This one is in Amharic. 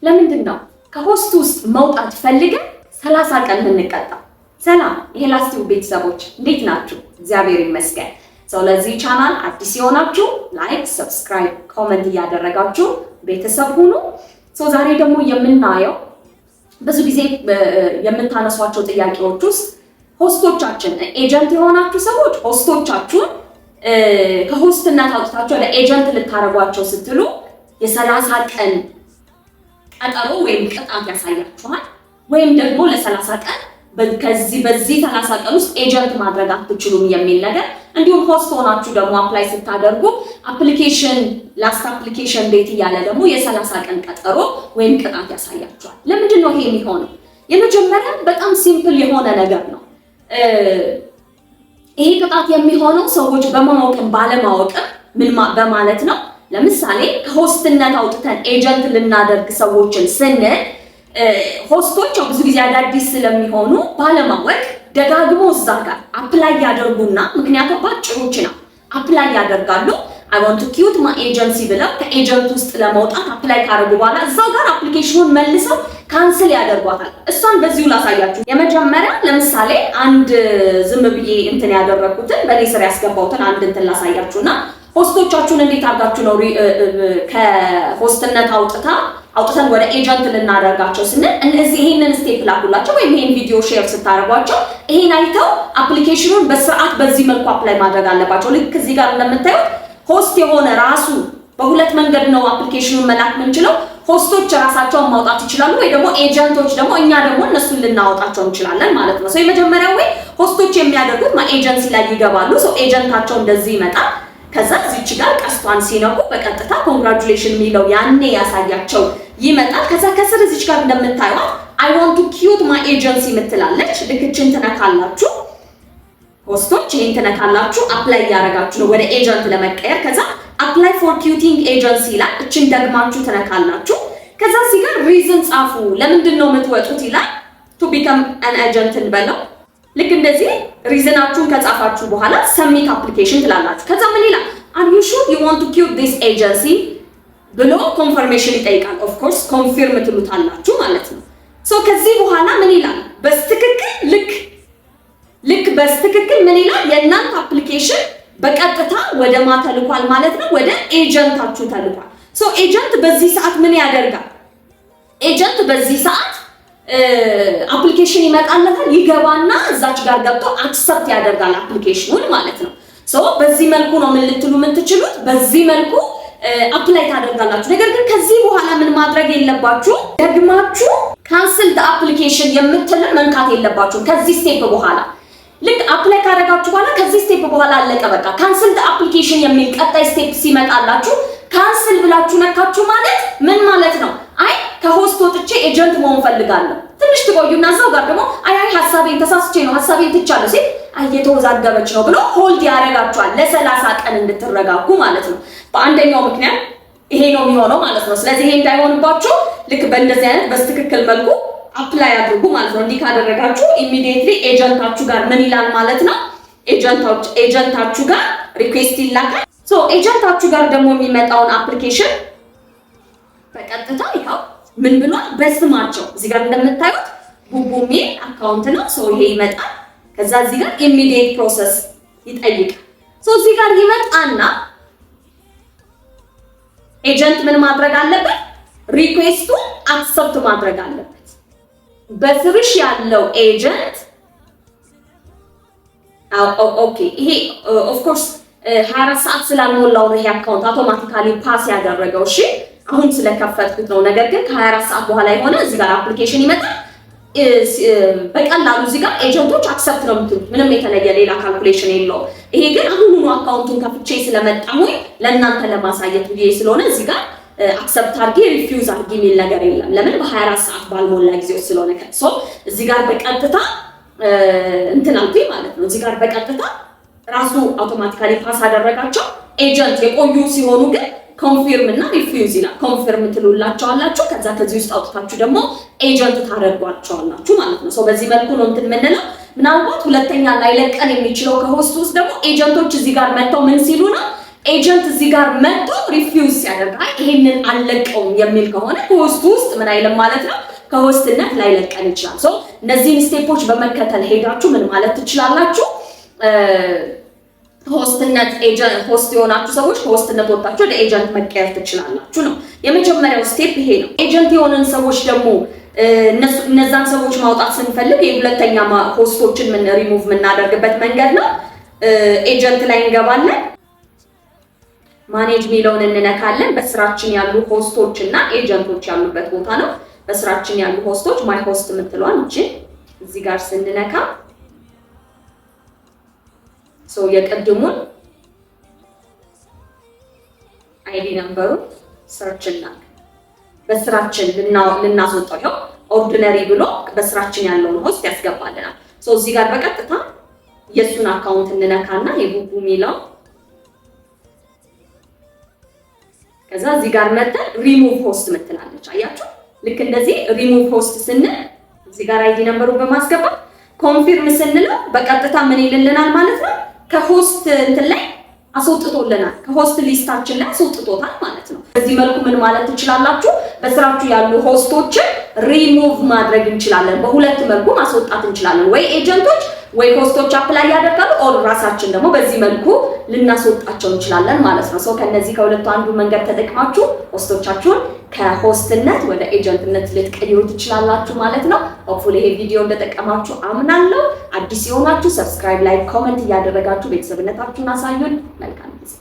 ለምንድን ነው ከ host ውስጥ መውጣት ፈልገን 30 ቀን የምንቀጣው? ሰላም የሄላስቲው ቤተሰቦች፣ እንዴት ናችሁ? እግዚአብሔር ይመስገን። So ለዚህ ቻናል አዲስ የሆናችሁ like፣ subscribe፣ comment እያደረጋችሁ ቤተሰብ ሁኑ። So ዛሬ ደግሞ የምናየው ብዙ ጊዜ የምታነሷቸው ጥያቄዎች ውስጥ host ኦቻችን፣ agent የሆናችሁ ሰዎች host ኦቻችሁን ከ host ነት አውጥታችሁ ለ agent ልታደርጓቸው ስትሉ የ30 ቀን ቀጠሮ ወይም ቅጣት ያሳያችኋል። ወይም ደግሞ ለ30 ቀን ከዚህ በዚህ 30 ቀን ውስጥ agent ማድረግ አትችሉም የሚል ነገር፣ እንዲሁም host ሆናችሁ ደግሞ apply ስታደርጉ application last application date እያለ ደግሞ የ30 ቀን ቀጠሮ ወይም ቅጣት ያሳያችኋል። ለምንድን ነው ይሄ የሚሆነው? የመጀመሪያ በጣም simple የሆነ ነገር ነው። ይሄ ቅጣት የሚሆነው ሰዎች በማወቅም ባለማወቅም ምን በማለት ነው። ለምሳሌ ከ host ነት አውጥተን agent ልናደርግ ሰዎችን ስንል host ኦች ያው ብዙ ጊዜ አዳዲስ ስለሚሆኑ ባለማወቅ ደጋግሞ እዛ ጋር apply ያደርጉና፣ ምክንያቱም ባጭሮች ነው፣ apply ያደርጋሉ። "I want to quit my agency" ብለው ከ agent ውስጥ ለመውጣት apply ካደረጉ በኋላ እዛው ጋር application ኑን መልሰው cancel ያደርጓታል። እሷን በዚሁ ላሳያችሁ። የመጀመሪያ ለምሳሌ አንድ ዝም ብዬ እንትን ያደረኩትን፣ በእኔ ስር ያስገባሁትን አንድ እንትን ላሳያችሁና host ኦቻችሁን እንዴት አድርጋችሁ ነው ከ host ነት አውጥተን ወደ agent ልናደርጋቸው ስንል እነዚህ ይሄንን step ላኩላቸው ወይም ይሄን ቪዲዮ share ስታደርጓቸው ይሄን አይተው application ኑን በስርዓት በዚህ መልኩ apply ማድረግ አለባቸው። ልክ እዚህ ጋር እንደምታዩት host የሆነ ራሱ በሁለት መንገድ ነው application ኑን መላክ የምንችለው። Host ኦች ራሳቸውን ማውጣት ይችላሉ፣ ወይ ደግሞ agent ኦች ደግሞ እኛ ደግሞ እነሱን ልናወጣቸው እንችላለን ማለት ነው። So የመጀመሪያው ወይ host ኦች የሚያደርጉት my agency ላይ ይገባሉ። So agent ኣቸው እንደዚህ ይመጣል። ከዛ እዚች ጋር ቀስቷን ሲነኩ በቀጥታ congratulation የሚለው ያኔ ያሳያቸው ይመጣል። ከዛ ከስር እዚች ጋር እንደምታዩት "I want to quit my agency" የምትላለች፣ ልክ እችን ትነካላችሁ። Host ኦች ይሄን ትነካላችሁ። Apply እያደረጋችሁ ነው ወደ agent ለመቀየር። ከዛ "Apply for quitting agency" ይላል። እችን ደግማችሁ ትነካላችሁ። ከዛ እዚህ ጋር reason ጻፉ። ለምንድን ነው የምትወጡት ይላል። To become an agent እንበለው። ልክ እንደዚህ reason ኣችሁን ከጻፋችሁ በኋላ submit application ትላላችሁ። ከዛ ምን ይላል? "Are you sure you want to quit this agency?" ብሎ confirmation ይጠይቃል። Of course confirm ትሉታላችሁ ማለት ነው። So ከዚህ በኋላ ምን ይላል? በስትክክል ልክ በስትክክል ምን ይላል? የእናንተ application በቀጥታ ወደ ማ ተልኳል ማለት ነው? ወደ agent ኣችሁ ተልኳል። So agent በዚህ ሰዓት ምን ያደርጋል? Agent በዚህ ሰዓት application ይመጣለታል። ይገባና እዛች ጋር ገብቶ accept ያደርጋል application ኑን ማለት ነው። So በዚህ መልኩ ነው ምን ልትሉ የምትችሉት፣ በዚህ መልኩ apply ታደርጋላችሁ። ነገር ግን ከዚህ በኋላ ምን ማድረግ የለባችሁ፣ ደግማችሁ "cancel application" የምትልን መንካት የለባችሁም። ከዚህ step በኋላ፣ ልክ apply ካደረጋችሁ በኋላ ከዚህ step በኋላ አለቀ በቃ። "Cancel application" የሚል ቀጣይ step ሲመጣላችሁ cancel ብላችሁ ነካችሁ ማለት ምን ማለት ነው? አይ ከ host ወጥቼ agent መሆን ፈልጋለሁ። ትንሽ ትቆዩና እዛው ጋር ደግሞ አይ አይ ሀሳቤን ተሳስቼ ነው፣ ሀሳቤን ትቻለሁ ሲል አይ እየተወዛገበች ነው ብሎ hold ያደርጋችኋል ለ30 ቀን እንድትረጋጉ ማለት ነው። በአንደኛው ምክንያት ይሄ ነው የሚሆነው ማለት ነው። ስለዚህ ይሄ እንዳይሆንባችሁ ልክ በእንደዚህ አይነት በስትክክል መልኩ apply አድርጉ ማለት ነው። እንዲህ ካደረጋችሁ immediately agent ኣችሁ ጋር ምን ይላል ማለት ነው? Agent ኣችሁ ጋር request ይላካል። So agent ኣችሁ ጋር ደግሞ የሚመጣውን application በቀጥታ ይኸው ምን ብሏል? በስማቸው እዚህ ጋር እንደምታዩት ቡቡ የሚል account ነው። So ይሄ ይመጣል። ከዛ እዚህ ጋር immediate process ይጠይቃል። So እዚህ ጋር ይመጣና agent ምን ማድረግ አለበት? Request ኡን accept ማድረግ አለበት። በስርሽ ያለው agent፣ okay፣ ይሄ of course 24 ሰዓት ስላልሞላው ነው ይሄ account automatically pass ያደረገው። እሺ፣ አሁን ስለከፈትኩት ነው። ነገር ግን ከ24 ሰዓት በኋላ የሆነ እዚህ ጋር application ይመጣል። በቀላሉ እዚህ ጋር agent ኦች accept ነው የምትሉት። ምንም የተለየ ሌላ calculation የለውም። ይሄ ግን አሁኑኑ account ኡን ከፍቼ ስለመጣሁኝ ለእናንተ ለማሳየት ብዬ ስለሆነ እዚህ ጋር accept አድርጌ refuse አድርጌ የሚል ነገር የለም። ለምን? በ24 ሰዓት ባልሞላ ጊዜ ውስጥ ስለሆነ፣ so እዚህ ጋር በቀጥታ እንትን አልኩኝ ማለት ነው። እዚህ ጋር በቀጥታ ራሱ automatically pass አደረጋቸው። Agent የቆዩ ሲሆኑ ግን confirm እና refuse ይላል። Confirm ትሉላቸዋላችሁ። ከዛ ከዚህ ውስጥ አውጥታችሁ ደግሞ agent ታደርጓቸዋላችሁ ማለት ነው። So በዚህ መልኩ ነው እንትን የምንለው። ምናልባት ሁለተኛ ላይለቀን የሚችለው ከ host ውስጥ ደግሞ agent ኦች እዚህ ጋር መጥተው ምን ሲሉ ነው? Agent እዚህ ጋር መጥቶ refuse ሲያደርግ፣ አይ ይሄንን አልለቀውም የሚል ከሆነ ከ host ኡ ውስጥ ምን አይልም ማለት ነው፣ ከ host ነት ላይለቀን ይችላል። So እነዚህን step ኦች በመከተል ሄዳችሁ ምን ማለት ትችላላችሁ? Host ነት host የሆናችሁ ሰዎች ከ host ነት ወጥታችሁ ወደ agent መቀየር ትችላላችሁ ነው። የመጀመሪያው step ይሄ ነው። Agent የሆንን ሰዎች ደግሞ እነዛን ሰዎች ማውጣት ስንፈልግ የሁለተኛ ሆስቶችን ምን ሪሙቭ የምናደርግበት መንገድ ነው። Agent ላይ እንገባለን። Manage የሚለውን እንነካለን። በስራችን ያሉ host ኦች እና agent ኦች ያሉበት ቦታ ነው። በስራችን ያሉ host ኦች፣ my host የምትለዋን እችን እዚህ ጋር ስንነካ፣ so የቅድሙን ID number ኡን search እናድርግ። በስራችን ልናስወጣው፣ ይኸው ordinary ብሎ በስራችን ያለውን host ያስገባልናል። So እዚህ ጋር በቀጥታ የእሱን account እንነካና የቡቡ የሚለው፣ ከዛ እዚህ ጋር መተን ሪሙቭ ሆስት ምትላለች። አያችሁ? ልክ እንደዚህ ሪሙቭ ሆስት ስንል እዚህ ጋር ID number ኡን በማስገባት confirm ስንለው በቀጥታ ምን ይልልናል ማለት ነው? ከ host እንትን ላይ አስወጥቶልናል። ከ host list ኣችን ላይ አስወጥቶታል ማለት ነው። በዚህ መልኩ ምን ማለት ትችላላችሁ? በስራችሁ ያሉ ሆስቶችን ሪሙቭ ማድረግ እንችላለን። በሁለት መልኩ ማስወጣት እንችላለን። ወይ agent ኦች ወይ host ኦች apply ያደርጋሉ፣ or ራሳችን ደግሞ በዚህ መልኩ ልናስወጣቸው እንችላለን ማለት ነው። So ከነዚህ ከሁለቱ አንዱ መንገድ ተጠቅማችሁ host ኦቻችሁን ከ host ነት ወደ agent ነት ልትቀይሩ ትችላላችሁ ማለት ነው። Hopefully ይሄ ቪዲዮ እንደጠቀማችሁ አምናለሁ። አዲስ የሆናችሁ subscribe፣ like፣ comment እያደረጋችሁ ቤተሰብነታችሁን አሳዩን። መልካም ጊዜ።